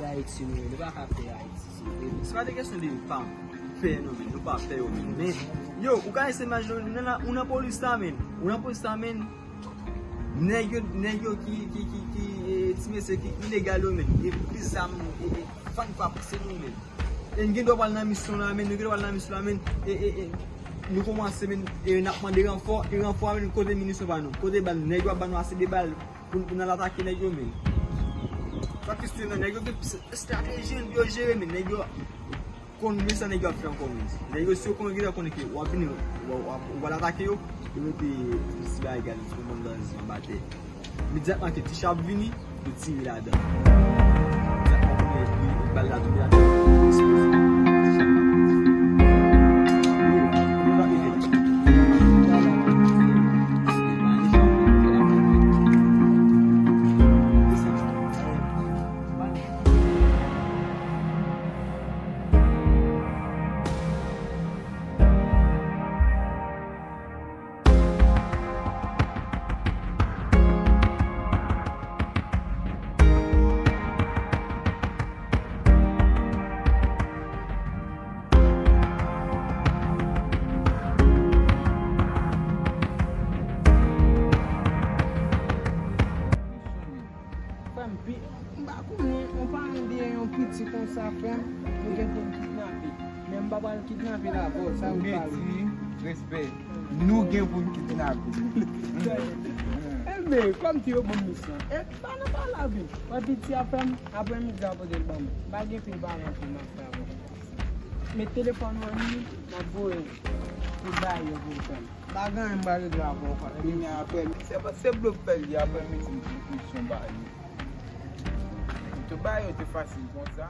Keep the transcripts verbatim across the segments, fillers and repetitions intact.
Ayiti, nou, nou pa ka pè Ayiti, se vre. Se pa de kesyon de pa pè, non, men, nou pa pè yo, men. Men, yo, ou ka eseye imajine, ou nan, ou nan polis la, men. Ou nan polis la, men. Nèg yo, nèg yo ki, ki, ki, ki, e, ti mesye ki ilegal yo, men. E plis zam, e, e, fann pa pouse nou, men. E n gen dwa pral nan misyon la, men. Nou gen dwa pral nan misyon la, men. E, e, e, nou kòmanse, men. E n ap mande ranfò, e ranfò a, men, kote minisyon pa nou? Kote bal? Nèg yo ap ban nou ase de bal. Pou, pou n al atake nèg yo, men. Sa ki se nan nèg yo gen plis estrateji pou yo jere, men nèg yo konn men sa nèg yo ap fè ankò, men. Nèg yo, si yo konnen, yo konnen ke w ap vini, w ap, w ap, w ap atake yo, yo mete ti bagay, yon bann zam anba tè. Imedyatman ke ti cha ap vini, yo tire ladan. Imedyatman konnen li, bal la tonbe atè, yo eksploze. Ti cha ap vini. Yo, yo pa ede. Frè m, pi, m pa konnen, yon paran m byen, yon piti konsa, frè m, nou gen pou n kidnape. Men m pa pral kidnape l avè w, sa ou pale. Ou gen di respè. Nou gen pou n kidnape. Enben, kòm ti yo ban m misyon. E pa nan pale avè m. Wè piti a, frè m, aprè midi a pote l ban mwen. M pa gen pil pale anpil m ap fè avè w. Met telefòn ou an li, m ap voye l pou bay yo pou l fè m. Pa gen anyen m pral regle avè w, frè m. Kounye a aprè, se, se blòf fè l ye, aprè midi m pou misyon ba li. Tout bagay yo te fasil konsa.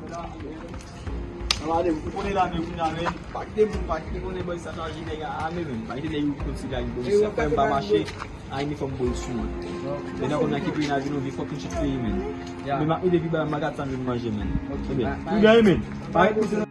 Sa va de, ou konnen lame kounye a, men. Pa kite moun, pa kite konnen bòy sa chaje nèg a ame, men. Pa kite nèg yo konsidere ak bòy sa. Frè m pa mache a inifòm bòy sou mwen. Lè nan konn nan ki peyi n ap vin, nou vin fòk nou chit peyi, men. Men m ap mete pi ba, m pa ka tann vin manje, men. Ebyen, pi byen, men. Pa kite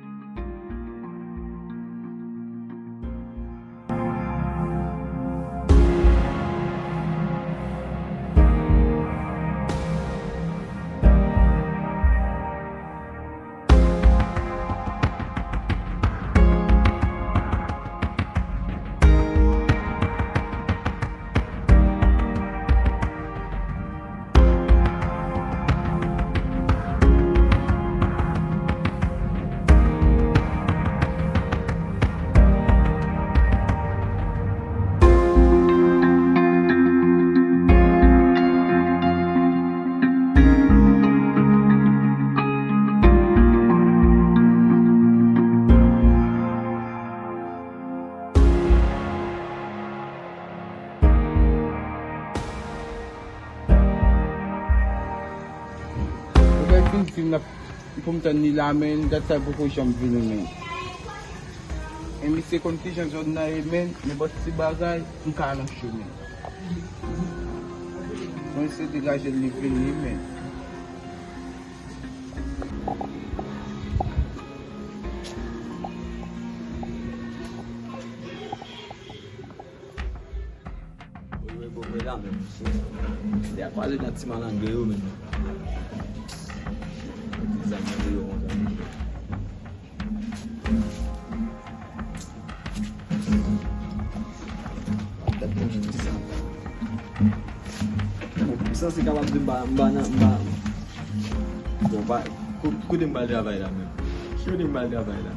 Ou fè fin fim nan pou m tann li la, men, dat sa poko janm vini, men. E misye konn kijan zòn nan ye, men, nenpòt ti bagay, m ka nan cho, men. Mwen se degaje l, li vini, men. Wi, wi, bon, wi, la menm. Misye a kwaze nan ti malangre yo menm. Ti zam nan yo konsa. Gad pou m di sa. Bon, m sanse kapab di m pa, m pa nan, m pa. Bon, pa, ko-, kote m pral travay la menm? Ki kote m pral travay la?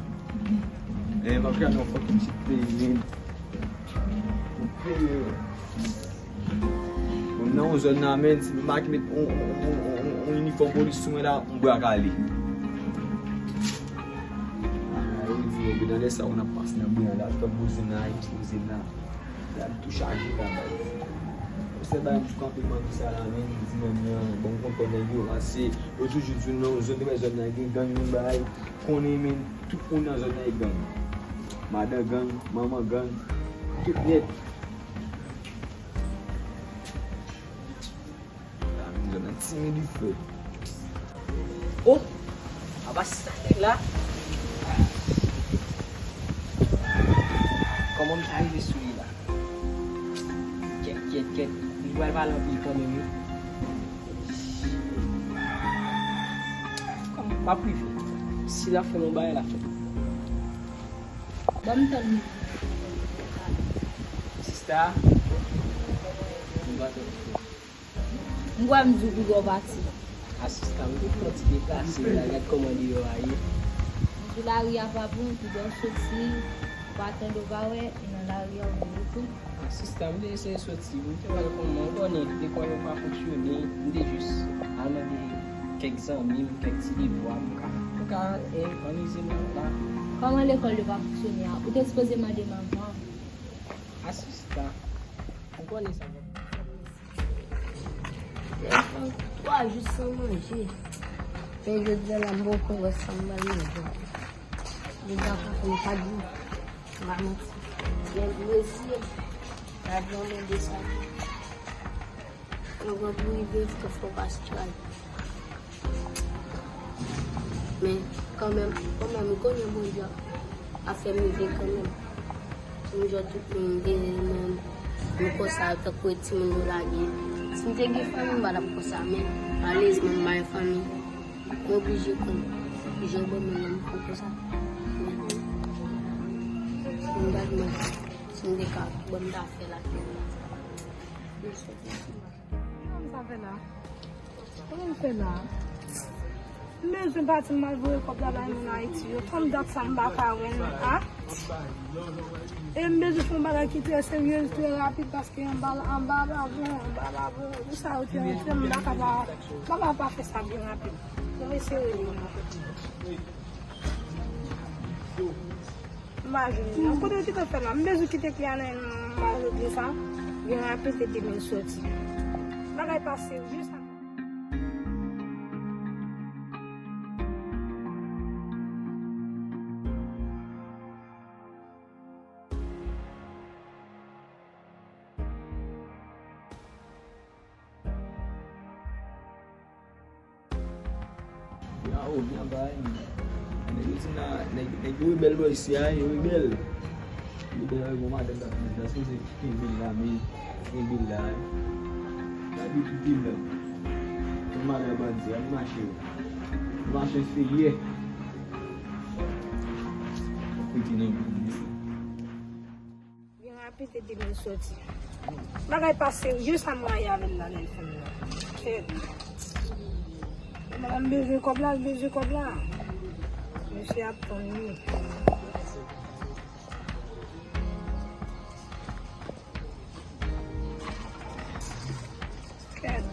Eh, m ap gade yon fucking shit peyi, men. Peyi. Bon, m nan yon zòn nan, men, si m pa ki met yon, yon, yon, yon, yon inifòm polis sou mwen la, m bra kale. Ah, yo di, yo, nan lè sa, ou nan pase nan bouyon la, tout bouzin la, bouzin la. Sa tou chaje la, baz. Sèl bagay m sou kanpe m anvi sa la, men, m di, men, men, bon, m konn fè nèg yo, pase, yo toujou di, non, zòn, men, zòn nan gen gang, men, bagay, konnen, men, tout moun nan zòn nan e gang. Madan gang, manman gang, tout nèt. La menm zòn nan ti men dife. Oh! Apa sa nèg la? Kòman m ta rive sou li la? Kèt, kèt, kèt. Li pral pale anpil kanmenm, wi. M ap rive. Si l ap fè m yon bagay, l ap fè. Ban m tann li. Sista, m pa tann. M kwè m di w pi bò pati. A sista, m te fè yon ti deplase la, gad kòman deyò a ye. M di lari a pa bon, pi bò soti, ou pa tande ou pa wè, e nan lari a ou vin tou. A sista, m te eseye soti, m te wè l kòman, ou konnen, depa yo pa fonksyone, m te jis al mande kèk zanmi m, kèk ti devwa, m ka, m ka, e, anmize m la. Kòman lekòl yo pa fonksyone a? Ou te sipoze mande m avan. A sista, ou konnen sa. Twa jou san manje. Men jodi a la, m poko wè sa m pral manje. Deja sa fè m kat jou. M pa manti. Gen plezi. Lavi an mande sa. Yon gwo pou rive, fò pa stray. Men, kanmenm, kanmenm, m konnen Bondye ap fè m rive kanmenm. M jwenn tout moun gen men m konsa, tankou e timoun yo lage. Si m te gen fanmi, m pa t ap konsa, men malerezman, m pa gen fanmi. M oblije konn jan bon moun nan m pran konsa. M gad mwen, si m te ka, bon, m ta fè la. Kòman sa fè la? Kòman m fè la? M bezwen pati m al voye kòb la bay moun Ayiti yo. Tann dat sa m pa ka wè l, a? E m bezwen fè yon bagay ki trè serye, trè rapid, paske anba, anba pa bon, anba pa bon. Pou sa yo te rantre, m pa ka pa, m pa ka pa fè sa byen rapid. Mwen eseye li. M pa jwenn li non. Kote yo kite l fè la? M bezwen kite kle a nan men m, m al regle sa. Gen rapid te demen soti. Bagay pa serye sa. Yo, vin anba, nèg yo di la, nèg, nèg yo rebèl bò isi a, yo rebèl. Rebèl avèk yon madanm k ap viv la, sipoze kenbe l la, men kenbe l la, wi. Gade tout vil la. Tout madanm bandi a, nou mache, wi. Nou mache feyè. Kote nèg yo di sa. Gen rapid te di m soti. Bagay pa serye sa m rayi avè l la, lè l fè m la. Kèt. Madanm bezwen kòb la, l bezwen kòb la. Mesye ap tann li. Kèt.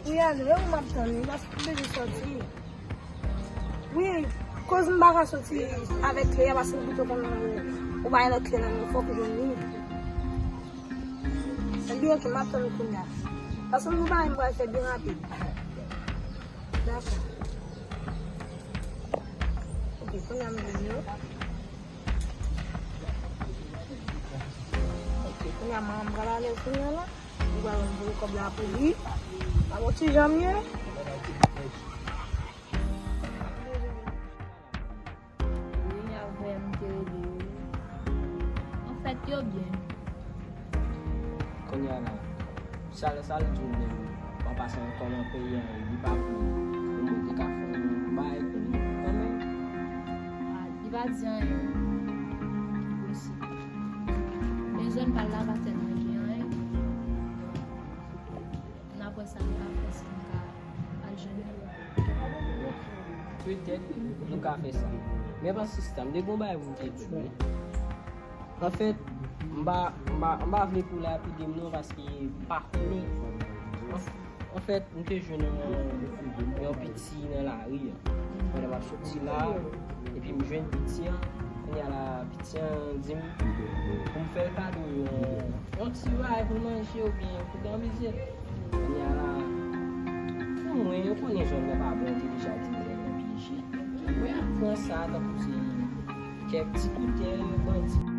Wi, ale, ou m ap tann li, paske m bezwen soti. Wi, koz m pa ka soti avèk kle a, paske m pito konn ou bay lòt kle nan men, fòk ou jwenn li. Epi, ok, m ap tann ou kounye a. Paske m gen bagay m pral fè byen rapid. Dakò. Ok, kounye a m vini yo. Ok, kounye a m pral ale kounye a la. Li pral voye kòb la pou li. Pa bon ti jan m ye. Wi, avè m te rele yo. Anfèt, yo byen. Kounye a la, sa l, sa l di w menm, an pasan, kòman peyi a ye, li pa pou ou, ou te ka fè yon bagay pou li, kanmenm? Ah, li pa di anyen ki posib. Men zòn pa l la pa tèlman gen anyen. N ap wè sa n ka fè, si n ka al jwenn li. Bon, petèt, nou ka fè sa. Men pa sista, m te gen yon bagay pou m te di w, wi. Anfèt, m pa, m pa, m pa vle pou lapide m non, paske m pa konnen. Anf-, anfèt, m te jwenn yon, yon piti nan lari a. Pandan m ap soti la, epi m jwenn piti an, kounye a la, piti an di m pou m fè l kado yon, yon ti bagay pou l manje oubyen pou l anmize l. Kounye a la, pou mwen, yo konnen zòn nan pa bon, yo te deja di m zòn nan pyeje. Mwen ap pran sa tankou se kèk ti koutèy, bandi.